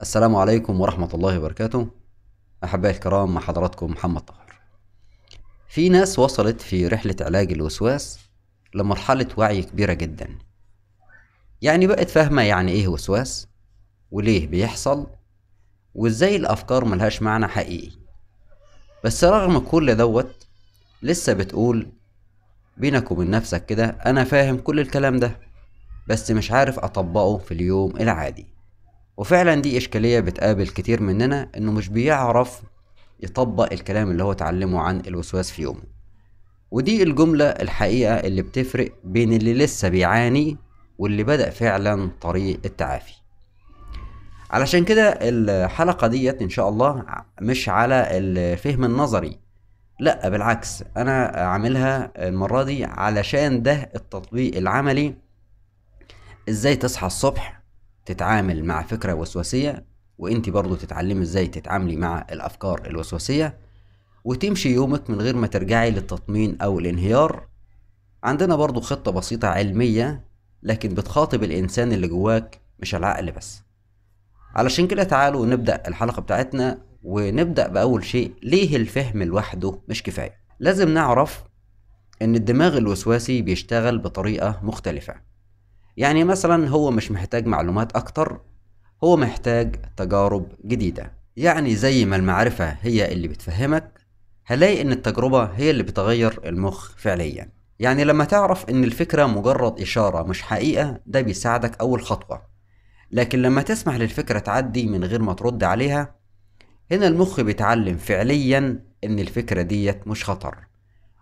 السلام عليكم ورحمة الله وبركاته. أحبائي الكرام، مع حضراتكم محمد طاهر. في ناس وصلت في رحلة علاج الوسواس لمرحلة وعي كبيرة جدا، يعني بقت فاهمة يعني إيه وسواس وليه بيحصل وإزاي الأفكار ملهاش معنى حقيقي. بس رغم كل دوت لسه بتقول بينك وبين نفسك كده، أنا فاهم كل الكلام ده بس مش عارف أطبقه في اليوم العادي. وفعلا دي إشكالية بتقابل كتير مننا، إنه مش بيعرف يطبق الكلام اللي هو اتعلمه عن الوسواس في يومه. ودي الجملة الحقيقة اللي بتفرق بين اللي لسه بيعاني واللي بدأ فعلا طريق التعافي. علشان كده الحلقة ديت إن شاء الله مش على الفهم النظري، لا بالعكس، أنا عاملها المرة دي علشان ده التطبيق العملي. إزاي تصحى الصبح تتعامل مع فكرة وسواسية، وانت برضو تتعلمي ازاي تتعاملي مع الافكار الوسواسية، وتمشي يومك من غير ما ترجعي للتطمين او الانهيار. عندنا برضو خطة بسيطة علمية لكن بتخاطب الانسان اللي جواك مش العقل بس. علشان كده تعالوا نبدأ الحلقة بتاعتنا، ونبدأ بأول شيء: ليه الفهم لوحده مش كفاية؟ لازم نعرف ان الدماغ الوسواسي بيشتغل بطريقة مختلفة. يعني مثلا هو مش محتاج معلومات أكتر، هو محتاج تجارب جديدة. يعني زي ما المعرفة هي اللي بتفهمك، هلاقي إن التجربة هي اللي بتغير المخ فعليا. يعني لما تعرف إن الفكرة مجرد إشارة مش حقيقة، ده بيساعدك أول خطوة. لكن لما تسمح للفكرة تعدي من غير ما ترد عليها، هنا المخ بيتعلم فعليا إن الفكرة ديت مش خطر.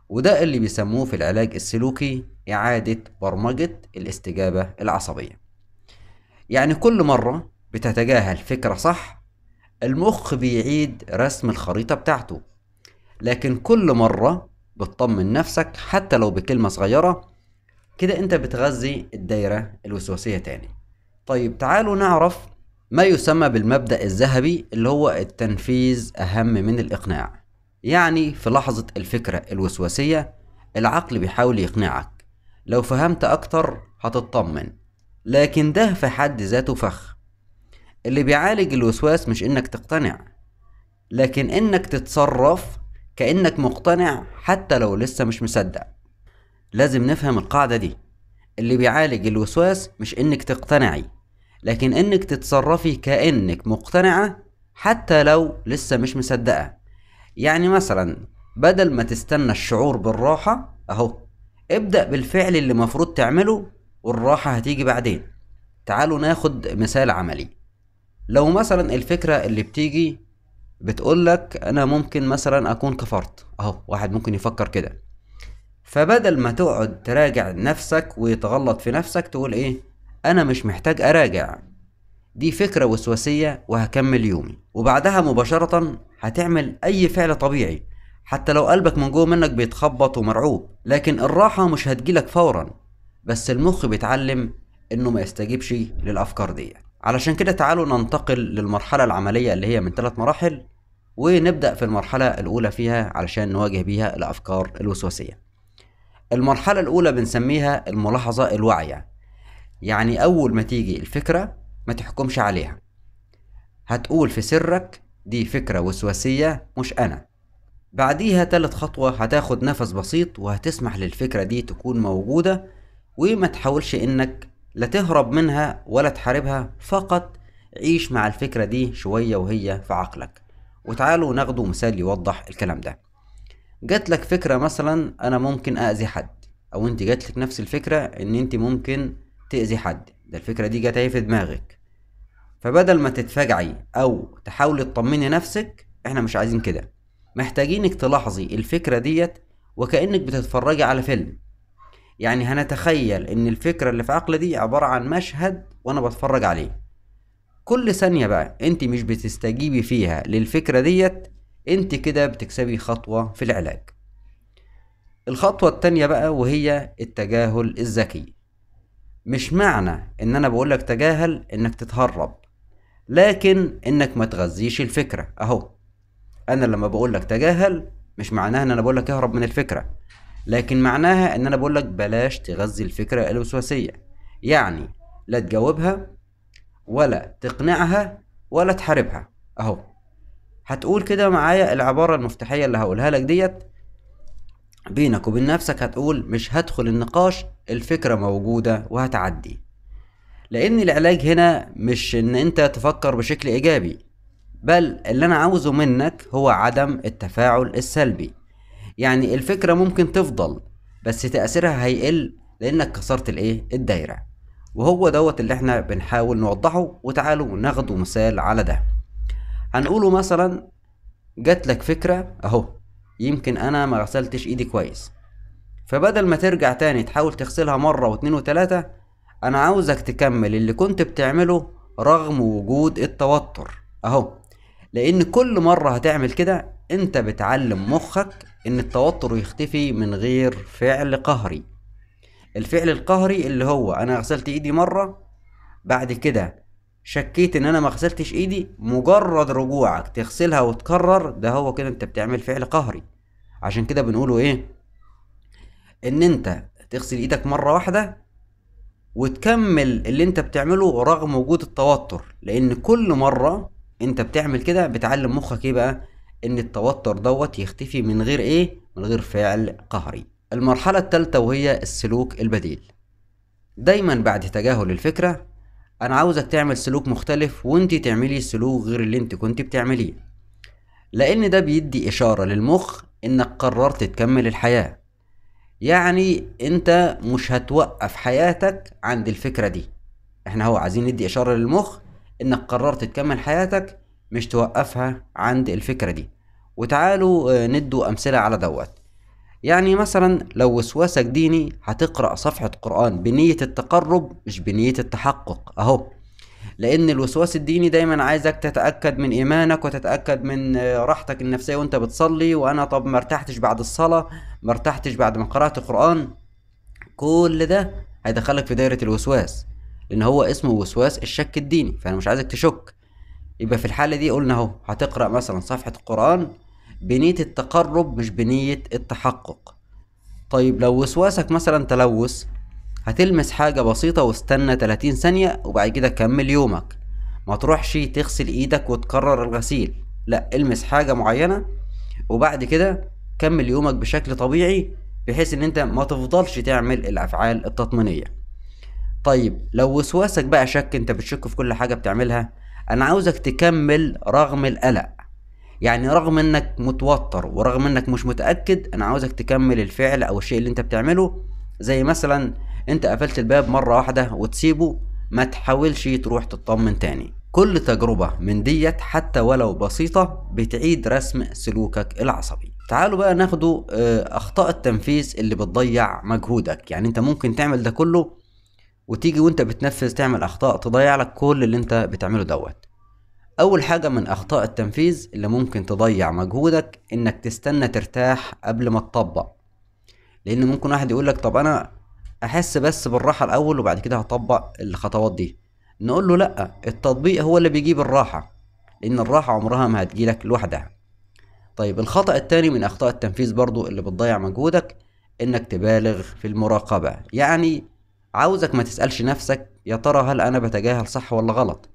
وده اللي بيسموه في العلاج السلوكي إعادة برمجة الاستجابة العصبية. يعني كل مرة بتتجاهل فكرة صح، المخ بيعيد رسم الخريطة بتاعته. لكن كل مرة بتطمن نفسك حتى لو بكلمة صغيرة كده، انت بتغذي الدايرة الوسواسية تاني. طيب تعالوا نعرف ما يسمى بالمبدأ الذهبي، اللي هو التنفيذ أهم من الإقناع. يعني في لحظة الفكرة الوسواسية العقل بيحاول يقنعك، لو فهمت أكتر هتطمن، لكن ده في حد ذاته فخ. اللي بيعالج الوسواس مش إنك تقتنع، لكن إنك تتصرف كأنك مقتنع حتى لو لسه مش مصدق. لازم نفهم القاعدة دي: اللي بيعالج الوسواس مش إنك تقتنعي، لكن إنك تتصرفي كأنك مقتنعة حتى لو لسه مش مصدقة. يعني مثلا بدل ما تستنى الشعور بالراحة، اهو ابدأ بالفعل اللي مفروض تعمله والراحة هتيجي بعدين. تعالوا ناخد مثال عملي. لو مثلا الفكرة اللي بتيجي بتقولك انا ممكن مثلا اكون كفرت، اهو واحد ممكن يفكر كده. فبدل ما تقعد تراجع نفسك وتغلط في نفسك، تقول ايه؟ انا مش محتاج اراجع، دي فكرة وسواسية وهكمل يومي. وبعدها مباشرة هتعمل أي فعل طبيعي حتى لو قلبك من جوه منك بيتخبط ومرعوب. لكن الراحة مش هتجيلك فورا، بس المخ بيتعلم إنه ما يستجيبش للأفكار دي. علشان كده تعالوا ننتقل للمرحلة العملية اللي هي من 3 مراحل، ونبدأ في المرحلة الأولى فيها علشان نواجه بيها الأفكار الوسواسية. المرحلة الأولى بنسميها الملاحظة الواعية. يعني أول ما تيجي الفكرة ما تحكمش عليها، هتقول في سرك دي فكرة وسواسية مش أنا. بعديها 3 خطوة هتاخد نفس بسيط وهتسمح للفكرة دي تكون موجودة، وما تحاولش إنك لا تهرب منها ولا تحاربها، فقط عيش مع الفكرة دي شوية وهي في عقلك. وتعالوا ناخده مثال يوضح الكلام ده. جاتلك فكرة مثلا أنا ممكن أأذي حد، أو أنت جاتلك نفس الفكرة إن أنت ممكن تأذي حد، ده الفكرة دي جت اهي في دماغك. فبدل ما تتفاجعي او تحاولي تطمني نفسك، احنا مش عايزين كده، محتاجينك تلاحظي الفكرة ديت وكأنك بتتفرجي على فيلم. يعني هنتخيل ان الفكرة اللي في عقلي دي عبارة عن مشهد وانا بتفرج عليه. كل ثانية بقى انت مش بتستجيبي فيها للفكرة ديت، انت كده بتكسبي خطوة في العلاج. الخطوة التانية بقى وهي التجاهل الذكي. مش معنى ان انا بقولك تجاهل انك تتهرب، لكن انك ما تغذيش الفكرة. اهو انا لما بقولك تجاهل مش معناها ان انا بقولك اهرب من الفكرة، لكن معناها ان انا بقولك بلاش تغذي الفكرة الوسواسية. يعني لا تجاوبها ولا تقنعها ولا تحاربها. اهو هتقول كده معايا العبارة المفتاحية اللي هقولها لك ديت بينك وبين نفسك، هتقول مش هدخل النقاش، الفكرة موجودة وهتعدي. لان العلاج هنا مش ان انت تفكر بشكل ايجابي، بل اللي انا عاوزه منك هو عدم التفاعل السلبي. يعني الفكرة ممكن تفضل بس تأثيرها هيقل لانك كسرت الايه؟ الدايرة. وهو دوت اللي احنا بنحاول نوضحه. وتعالوا ناخده مثال على ده. هنقوله مثلا جات لك فكرة اهو، يمكن انا ما غسلتش ايدي كويس، فبدل ما ترجع تاني تحاول تغسلها مرة واتنين وتلاتة، انا عاوزك تكمل اللي كنت بتعمله رغم وجود التوتر اهو. لان كل مرة هتعمل كده انت بتعلم مخك ان التوتر يختفي من غير فعل قهري. الفعل القهري اللي هو انا غسلت ايدي مرة، بعد كده شكيت ان انا ما غسلتش ايدي، مجرد رجوعك تغسلها وتكرر ده هو كده انت بتعمل فعل قهري. عشان كده بنقوله ايه؟ ان انت تغسل ايدك مرة واحدة وتكمل اللي انت بتعمله رغم وجود التوتر، لان كل مرة انت بتعمل كده بتعلم مخك ايه بقى؟ ان التوتر دوت يختفي من غير ايه؟ من غير فعل قهري. المرحلة الثالثة وهي السلوك البديل. دايما بعد تجاهل الفكرة انا عاوزك تعمل سلوك مختلف، وانت تعملي سلوك غير اللي انت كنت بتعمليه، لان ده بيدي اشارة للمخ انك قررت تكمل الحياة. يعني انت مش هتوقف حياتك عند الفكرة دي. احنا هو عايزين ندي اشارة للمخ انك قررت تكمل حياتك، مش توقفها عند الفكرة دي. وتعالوا ندوا امثلة على دوت. يعني مثلا لو وسواسك ديني هتقرأ صفحة قرآن بنية التقرب مش بنية التحقق اهو، لان الوسواس الديني دايما عايزك تتأكد من ايمانك وتتأكد من راحتك النفسية وانت بتصلي، وانا طب ما ارتحتش بعد الصلاة، ما ارتحتش بعد ما قرأت قرآن، كل ده هيدخلك في دايرة الوسواس، لان هو اسمه وسواس الشك الديني، فانا مش عايزك تشك. يبقى في الحالة دي قلنا اهو هتقرأ مثلا صفحة القرآن بنية التقرب مش بنية التحقق. طيب لو وسواسك مثلا تلوث، هتلمس حاجة بسيطة واستنى 30 ثانية وبعد كده كمل يومك، ما تروحش تغسل ايدك وتكرر الغسيل، لا المس حاجة معينة وبعد كده كمل يومك بشكل طبيعي، بحيث ان انت ما تفضلش تعمل الافعال التطمينية. طيب لو وسواسك بقى شك، انت بتشك في كل حاجة بتعملها، انا عاوزك تكمل رغم القلق. يعني رغم انك متوتر ورغم انك مش متأكد، انا عاوزك تكمل الفعل او الشيء اللي انت بتعمله. زي مثلا انت قفلت الباب مرة واحدة وتسيبه، ما تحاولش تروح تطمن تاني. كل تجربة من ديت حتى ولو بسيطة بتعيد رسم سلوكك العصبي. تعالوا بقى ناخدوا اخطاء التنفيذ اللي بتضيع مجهودك. يعني انت ممكن تعمل ده كله وتيجي وانت بتنفذ تعمل اخطاء تضيع لك كل اللي انت بتعمله دوت. اول حاجة من اخطاء التنفيذ اللي ممكن تضيع مجهودك انك تستنى ترتاح قبل ما تطبق. لان ممكن واحد يقولك طب انا احس بس بالراحة الاول وبعد كده هطبق الخطوات دي. نقول له لا، التطبيق هو اللي بيجيب الراحة، لان الراحة عمرها ما هتجيلك لوحدها. طيب الخطأ التاني من اخطاء التنفيذ برضو اللي بتضيع مجهودك انك تبالغ في المراقبة. يعني عاوزك ما تسألش نفسك يا ترى هل انا بتجاهل صح ولا غلط،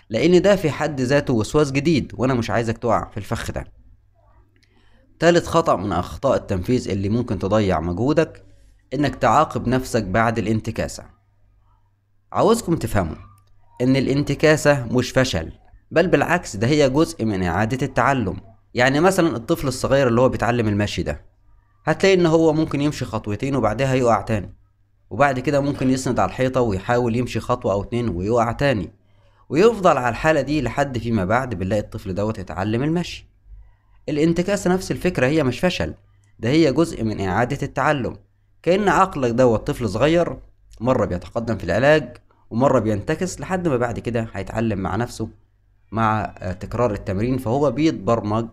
لان ده في حد ذاته وسواس جديد، وانا مش عايزك تقع في الفخ ده. تالت خطأ من اخطاء التنفيذ اللي ممكن تضيع مجهودك انك تعاقب نفسك بعد الانتكاسة. عاوزكم تفهموا ان الانتكاسة مش فشل، بل بالعكس ده هي جزء من اعادة التعلم. يعني مثلا الطفل الصغير اللي هو بيتعلم المشي ده، هتلاقي ان هو ممكن يمشي خطوتين وبعدها يقع تاني، وبعد كده ممكن يسند على الحيطة ويحاول يمشي خطوة او اتنين ويقع تاني، ويفضل على الحالة دي لحد فيما بعد بنلاقي الطفل دوت اتعلم المشي. الانتكاسة نفس الفكرة، هي مش فشل، ده هي جزء من اعادة التعلم. كأن عقلك دوت طفل صغير، مرة بيتقدم في العلاج ومرة بينتكس، لحد ما بعد كده هيتعلم مع نفسه مع تكرار التمرين، فهو بيتبرمج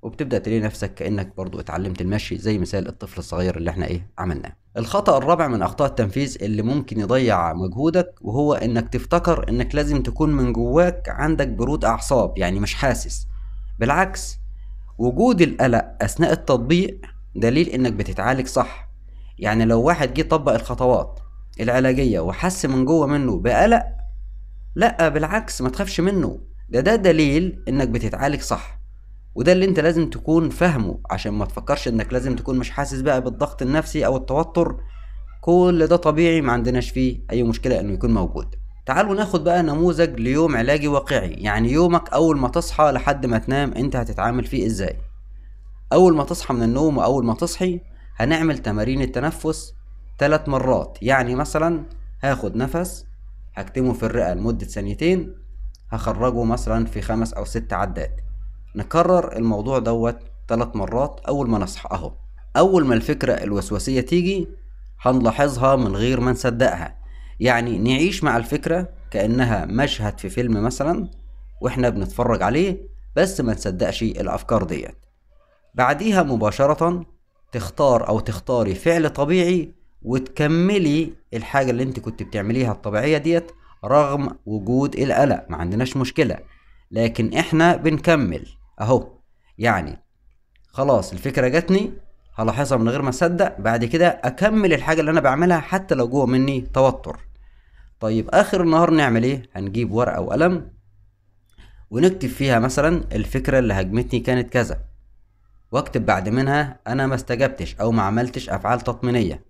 وبتبدأ تلاقي نفسك كأنك برضو اتعلمت المشي، زي مثال الطفل الصغير اللي احنا عملناه. الخطأ الرابع من أخطاء التنفيذ اللي ممكن يضيع مجهودك، وهو انك تفتكر انك لازم تكون من جواك عندك برود أعصاب، يعني مش حاسس. بالعكس، وجود القلق أثناء التطبيق دليل انك بتتعالج صح. يعني لو واحد جه طبق الخطوات العلاجية وحس من جوه منه بقلق، لا بالعكس ما تخافش منه، ده دليل انك بتتعالج صح، وده اللي انت لازم تكون فاهمه عشان ما تفكرش انك لازم تكون مش حاسس بقى بالضغط النفسي او التوتر. كل ده طبيعي، ما عندناش فيه اي مشكلة انه يكون موجود. تعالوا ناخد بقى نموذج ليوم علاجي واقعي، يعني يومك اول ما تصحى لحد ما تنام انت هتتعامل فيه ازاي. اول ما تصحى من النوم واول ما تصحي هنعمل تمارين التنفس 3 مرات. يعني مثلا هاخد نفس هكتمه في الرئة لمدة ثانيتين، هخرجه مثلا في 5 أو 6 عدات. نكرر الموضوع دوت 3 مرات أول ما نصحى أهو. أول ما الفكرة الوسواسية تيجي هنلاحظها من غير ما نصدقها، يعني نعيش مع الفكرة كأنها مشهد في فيلم مثلا وإحنا بنتفرج عليه، بس ما نصدقش الأفكار ديت. بعديها مباشرة تختار أو تختاري فعل طبيعي وتكملي الحاجة اللي انت كنت بتعمليها الطبيعية ديت رغم وجود القلق، ما عندناش مشكلة، لكن احنا بنكمل اهو. يعني خلاص الفكرة جاتني هلاحظها من غير ما اصدق، بعد كده اكمل الحاجة اللي انا بعملها حتى لو جوه مني توتر. طيب اخر النهار نعمل ايه؟ هنجيب ورقة وقلم ونكتب فيها مثلا الفكرة اللي هجمتني كانت كذا، واكتب بعد منها انا ما استجبتش او ما عملتش افعال تطمينية،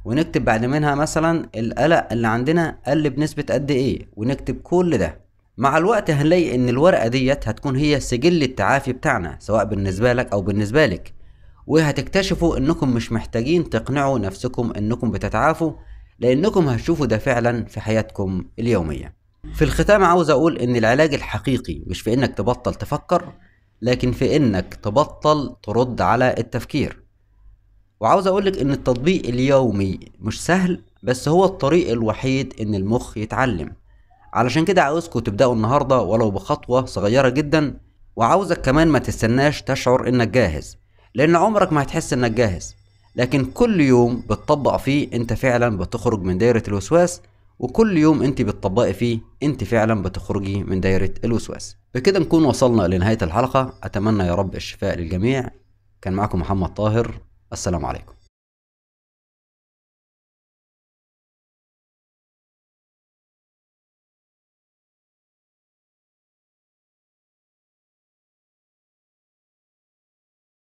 ونكتب بعد منها مثلا القلق اللي عندنا قل بنسبة قد ايه، ونكتب كل ده. مع الوقت هنلاقي ان الورقة ديت هتكون هي سجل التعافي بتاعنا، سواء بالنسبة لك او بالنسبة لك، وهتكتشفوا انكم مش محتاجين تقنعوا نفسكم انكم بتتعافوا، لانكم هتشوفوا ده فعلا في حياتكم اليومية. في الختام عاوز اقول ان العلاج الحقيقي مش في انك تبطل تفكر، لكن في انك تبطل ترد على التفكير. وعاوز اقولك ان التطبيق اليومي مش سهل، بس هو الطريق الوحيد ان المخ يتعلم. علشان كده عاوزكم تبدأوا النهاردة ولو بخطوة صغيرة جدا، وعاوزك كمان ما تستناش تشعر انك جاهز، لان عمرك ما هتحس انك جاهز، لكن كل يوم بتطبق فيه انت فعلا بتخرج من دايرة الوسواس، وكل يوم انت بتطبقي فيه انت فعلا بتخرجي من دايرة الوسواس. بكده نكون وصلنا لنهاية الحلقة. اتمنى يا رب الشفاء للجميع. كان معكم محمد طاهر، السلام عليكم.